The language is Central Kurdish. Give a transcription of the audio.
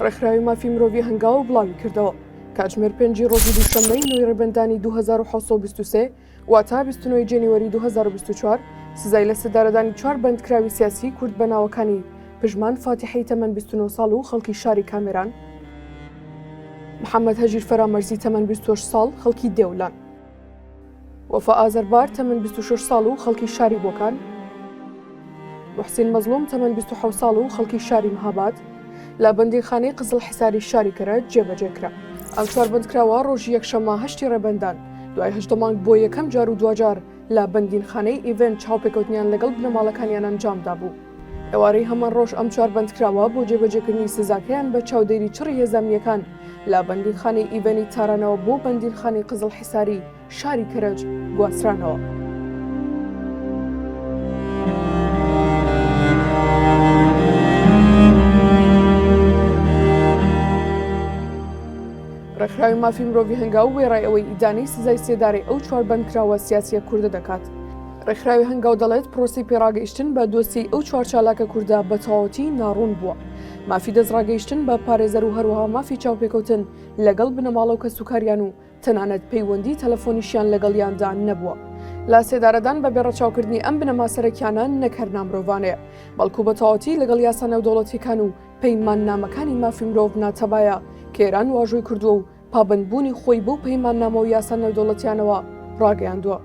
ڕێکخراوی مافی مرۆڤی هەنگاو بڵاوی کردەوە، کاتژمێر پێنجی ڕۆژی دووشەممەی نۆی ڕێبەندانی 2723 واتە 29 جێنیوەری 2024 سزای لە سێدارەدانی چوار بەندکراوی سیاسی کورد بە ناوەکانی پژمان فاتیحی تەمەن 29 ساڵ و خەڵکی شاری کامێران، محەممەد هەژیر فەرامەرزی تەمەن 28 ساڵ خەڵکی دێولان. وەفا ئازەربار تەمەن 26 ساڵ و خەڵکی شاری بۆکان، موحسین مەزڵوم تەمەن 27 ساڵ و خەڵکی شاری مهاباد لە بەندینخانەی قزڵحیساری شاری کەرەج جێبەجێ کرا. ئەم چوار بەندکراوە ڕۆژی یەکشەممە هەشتی ڕێبەندان دوای 18 مانگ بۆ یەکەم جار و دواجار لە بەندینخانەی ئیڤێن چاوپێکەوتنیان لەگەڵ بنەماڵەکانیان ئەنجام دابوو. ئێوارەی هەمان ڕۆژ ئەم چوار بەندکراوە بۆ جێبەجێکردنی سزاکەیان بە چاودێری چڕی هێزە ئەمنییەکان لە بەندینخانەی ئیڤێنی تارانەوە بۆ بەندینخانەی قزڵحیساری شاری کەرەج گواسترانەوە. ڕێکخراوی مافی مرۆڤی هەنگاو وێڕای ئەوەی ئیدانەی سزای سێدارەی ئەو چوار بەندکراوە سیاسییە کوردە دەکات، ڕێکخراوی هەنگاو دەڵێت پرۆسەی پێڕاگەیشتن بە دۆسیەی ئەو چوار چالاکە کوردە بە تەواوەتی ناڕوون بووە. مافی دەستڕاگەیشتن بە پارێزەر و هەروەها مافی چاوپێکەوتن لەگەڵ بنەماڵە و کەسوکاریان و تەنانەت پەیوەندی تەلەفۆنیشیان لەگەڵیاندا نەبووە. لە سێدارەدان بە بێ ڕەچاوکردنی ئەم بنەما سەرەکیانە نەک هەر نامرۆڤانەیە، بەڵکو بە تەواوەتی لەگەڵ یاسا نێودەوڵەتییەکان و پەیماننامەکانی مافی مرۆڤ ناتەبایە کە ئێران واژۆی کردووە و پابەندبوونی خۆی بەو پەیماننامە و یاسا نێودەوڵەتیانەوە ڕاگەیاندووە.